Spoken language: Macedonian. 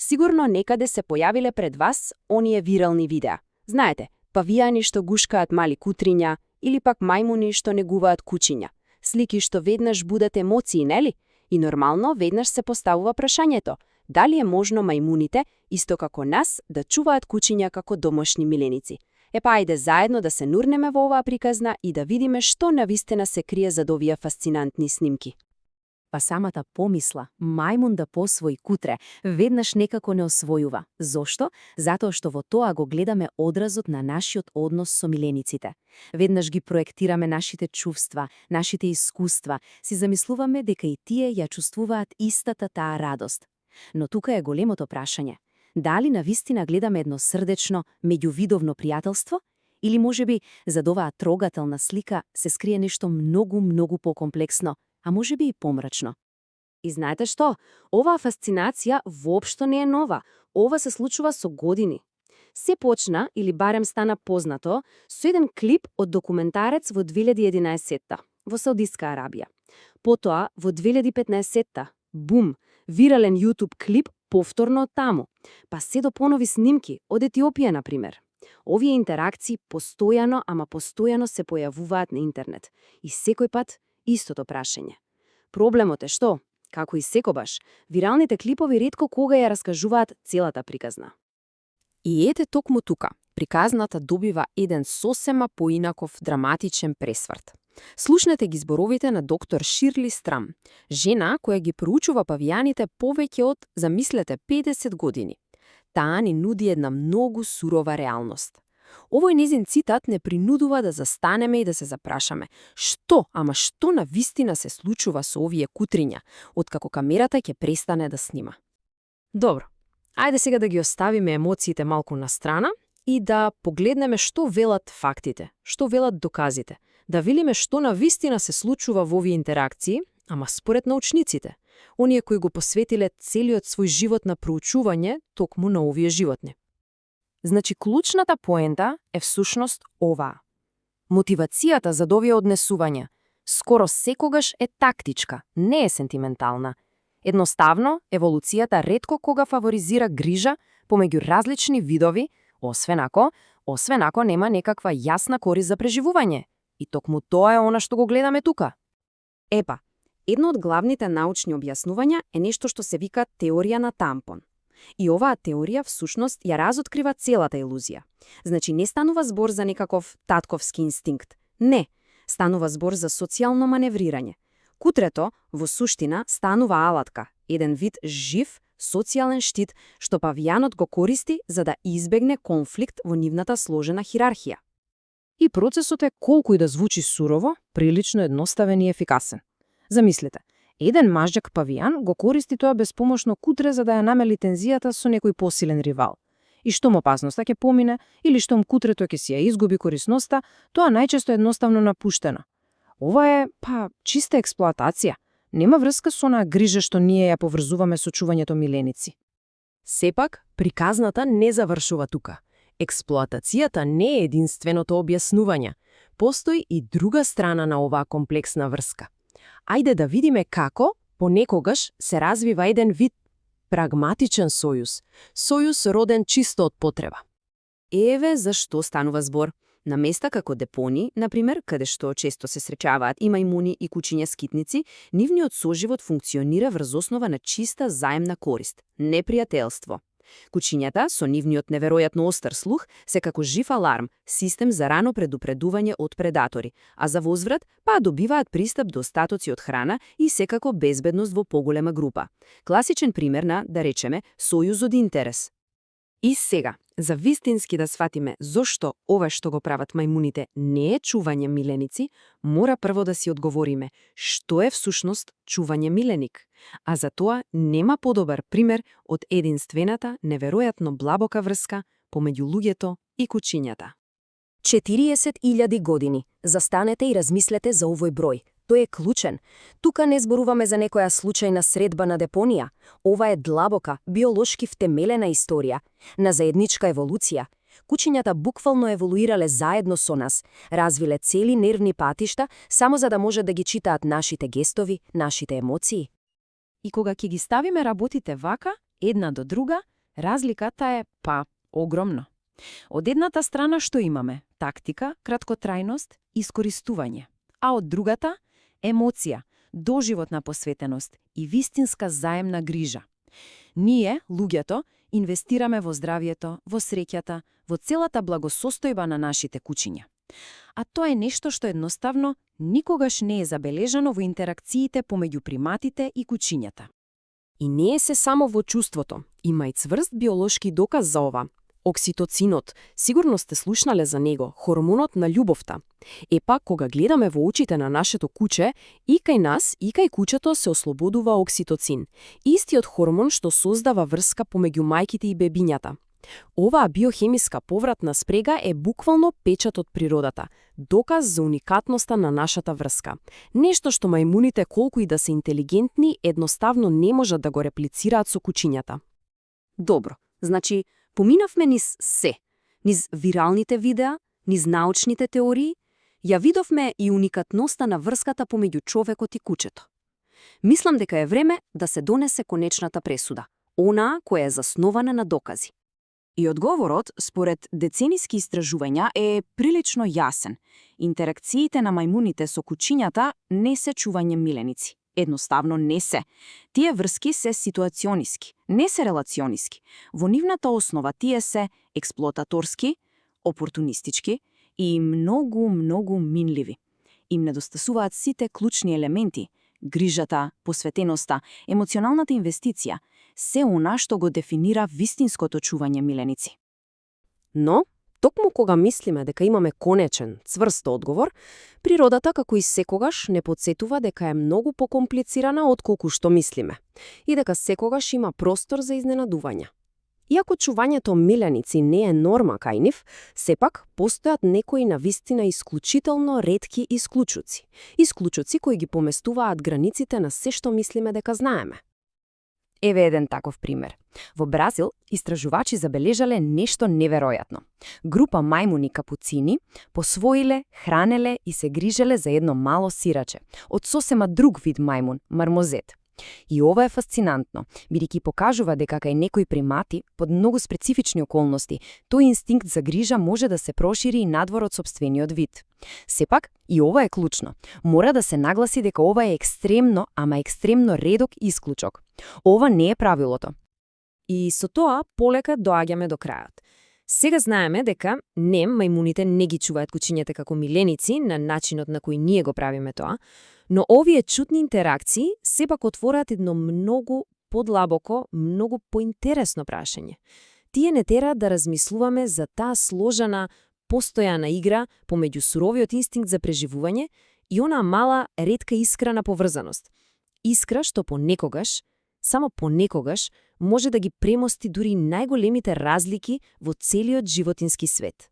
Сигурно некаде се појавиле пред вас оние вирални видеа. Знаете, павијани што гушкаат мали кутриња или пак мајмуни што негуваат кучиња. Слики што веднаш будат емоции, нели? И нормално веднаш се поставува прашањето: дали е можно мајмуните, исто како нас, да чуваат кучиња како домашни миленици? Епа ајде заедно да се нурнеме во оваа приказна и да видиме што навистина се крие зад овие фасцинантни снимки. Па самата помисла, мајмун да посвои кутре, веднаш некако не освојува. Зошто? Затоа што во тоа го гледаме одразот на нашиот однос со милениците. Веднаш ги проектираме нашите чувства, нашите искуства, си замислуваме дека и тие ја чувствуваат истата таа радост. Но тука е големото прашање. Дали навистина гледаме едно срдечно, меѓувидовно пријателство? Или можеби зад оваа трогателна слика се скрие нешто многу покомплексно, а можеби и помрачно? И знаете што? Оваа фасцинација воопшто не е нова. Ова се случува со години. Се почна, или барем стана познато, со еден клип од документарец во 2011-та, во Саудитска Арабија. Потоа, во 2015-та, бум, вирален YouTube клип повторно од таму. Па се до понови снимки од Етиопија, например. Овие интеракции постојано се појавуваат на интернет. И секој пат истото прашање. Проблемот е што, како и секогаш, виралните клипови ретко кога ја раскажуваат целата приказна. И ете токму тука, приказната добива еден сосема поинаков драматичен пресврт. Слушнете ги зборовите на доктор Ширли Страм, жена која ги проучува павијаните повеќе од, замислете, 50 години. Таа ни нуди една многу сурова реалност. Овој незин цитат не принудува да застанеме и да се запрашаме што навистина се случува со овие кутриња, откако камерата ќе престане да снима. Добро, ајде сега да ги оставиме емоциите малку на страна и да погледнеме што велат фактите, што велат доказите, да видиме што навистина се случува во овие интеракции, ама според научниците, оние кои го посветиле целиот свој живот на проучување токму на овие животни. Значи, клучната поента е всушност оваа. Мотивацијата за овие однесувања скоро секогаш е тактичка, не е сентиментална. Едноставно, еволуцијата ретко кога фаворизира грижа помеѓу различни видови, освен ако нема некаква јасна корист за преживување. И токму тоа е она што го гледаме тука. Епа, едно од главните научни објаснувања е нешто што се вика теорија на тампон. И оваа теорија всушност ја разоткрива целата илузија. Значи не станува збор за некаков татковски инстинкт. Не, станува збор за социјално маневрирање. Кутрето, во суштина, станува алатка, еден вид жив, социјален штит, што павијанот го користи за да избегне конфликт во нивната сложена хирархија. И процесот е, колку и да звучи сурово, прилично едноставен и ефикасен. Замислете, еден мажјак павијан го користи тоа безпомошно кутре за да ја намели тензијата со некој посилен ривал. И штом опасноста ќе помине, или штом кутрето ќе си ја изгуби корисноста, тоа најчесто е едноставно напуштено. Ова е, чиста експлоатација. Нема врска со онаа грижа што ние ја поврзуваме со чувањето миленици. Сепак, приказната не завршува тука. Експлоатацијата не е единственото објаснување. Постои и друга страна на оваа комплексна врска. Ајде да видиме како, понекогаш, се развива еден вид прагматичен сојуз. Сојуз роден чисто од потреба. Еве зашто станува збор. На места како депони, например, каде што често се среќаваат и мајмуни и кучиња скитници, нивниот соживот функционира врз основа на чиста заемна корист, непријателство. Кучињата, со нивниот неверојатно остар слух, се како жив аларм, систем за рано предупредување од предатори, а за возврат, добиваат пристап до остатоци од храна и секако безбедност во поголема група. Класичен пример на, да речеме, сојуз од интерес. И сега, за вистински да сватиме зошто ова што го прават мајмуните не е чување миленици, мора прво да си одговориме што е всушност чување миленик. А за тоа нема подобар пример од единствената, неверојатно блабока врска помеѓу луѓето и кучињата. 40.000 години. Застанете и размислете за овој број. Тој е клучен. Тука не зборуваме за некоја случајна средба на депонија. Ова е длабока, биолошки втемелена историја, на заедничка еволуција. Кучињата буквално еволуирале заедно со нас, развиле цели нервни патишта, само за да може да ги читаат нашите гестови, нашите емоции. И кога ќе ги ставиме работите вака, една до друга, разликата е, огромна. Од едната страна што имаме? Тактика, краткотрајност, искористување. А од другата – емоција, доживотна посветеност и вистинска заемна грижа. Ние, луѓето, инвестираме во здравието, во среќата, во целата благосостојба на нашите кучиња. А тоа е нешто што едноставно никогаш не е забележано во интеракциите помеѓу приматите и кучињата. И не е се само во чувството. Има и цврст биолошки доказ за ова. Окситоцинот, сигурно сте слушнале за него, хормонот на љубовта. Епа, кога гледаме во очите на нашето куче, и кај нас, и кај кучето се ослободува окситоцин, истиот хормон што создава врска помеѓу мајките и бебињата. Оваа биохемиска повратна спрега е буквално печат од природата, доказ за уникатноста на нашата врска. Нешто што мајмуните, колку и да се интелигентни, едноставно не можат да го реплицираат со кучињата. Добро, значи, поминавме низ се, низ виралните видеа, низ научните теории, ја видовме и уникатноста на врската помеѓу човекот и кучето. Мислам дека е време да се донесе конечната пресуда, онаа која е заснована на докази. И одговорот, според децениски истражувања, е прилично јасен. Интеракциите на мајмуните со кучињата не се чување миленици. Едноставно не се. Тие врски се ситуациониски, не се релациониски. Во нивната основа тие се експлоататорски, опортунистички и многу минливи. Им недостасуваат сите клучни елементи – грижата, посветеноста, емоционалната инвестиција, се она што го дефинира вистинското чување миленици. Но, токму кога мислиме дека имаме конечен, цврст одговор, природата, како и секогаш, не подсетува дека е многу покомплицирана отколку што мислиме и дека секогаш има простор за изненадувања. Иако чувањето миленици не е норма кај нив, сепак постојат некои навистина исклучително ретки исклучуци. Исклучуци кои ги поместуваат границите на се што мислиме дека знаеме. Еве еден таков пример. Во Бразил истражувачи забележале нешто неверојатно. Група мајмуни капуцини посвоиле, хранеле и се грижеле за едно мало сираче, од сосема друг вид мајмун, мармозет. И ова е фасцинантно, бидејќи покажува дека кај некои примати, под многу специфични околности, тој инстинкт за грижа може да се прошири и надвор од сопствениот вид. Сепак, и ова е клучно. Мора да се нагласи дека ова е екстремно, ама екстремно редок исклучок. Ова не е правилото. И со тоа полека доаѓаме до крајот. Сега знаеме дека не, мајмуните не ги чуваат кучињата како миленици на начинот на кој ние го правиме тоа, но овие чутни интеракции сепак отвораат едно многу подлабоко, многу поинтересно прашање. Тие не тера да размислуваме за таа сложена, постојана игра помеѓу суровиот инстинкт за преживување и она мала, ретка искра на поврзаност. Искра што понекогаш, само понекогаш, може да ги премости дури најголемите разлики во целиот животински свет.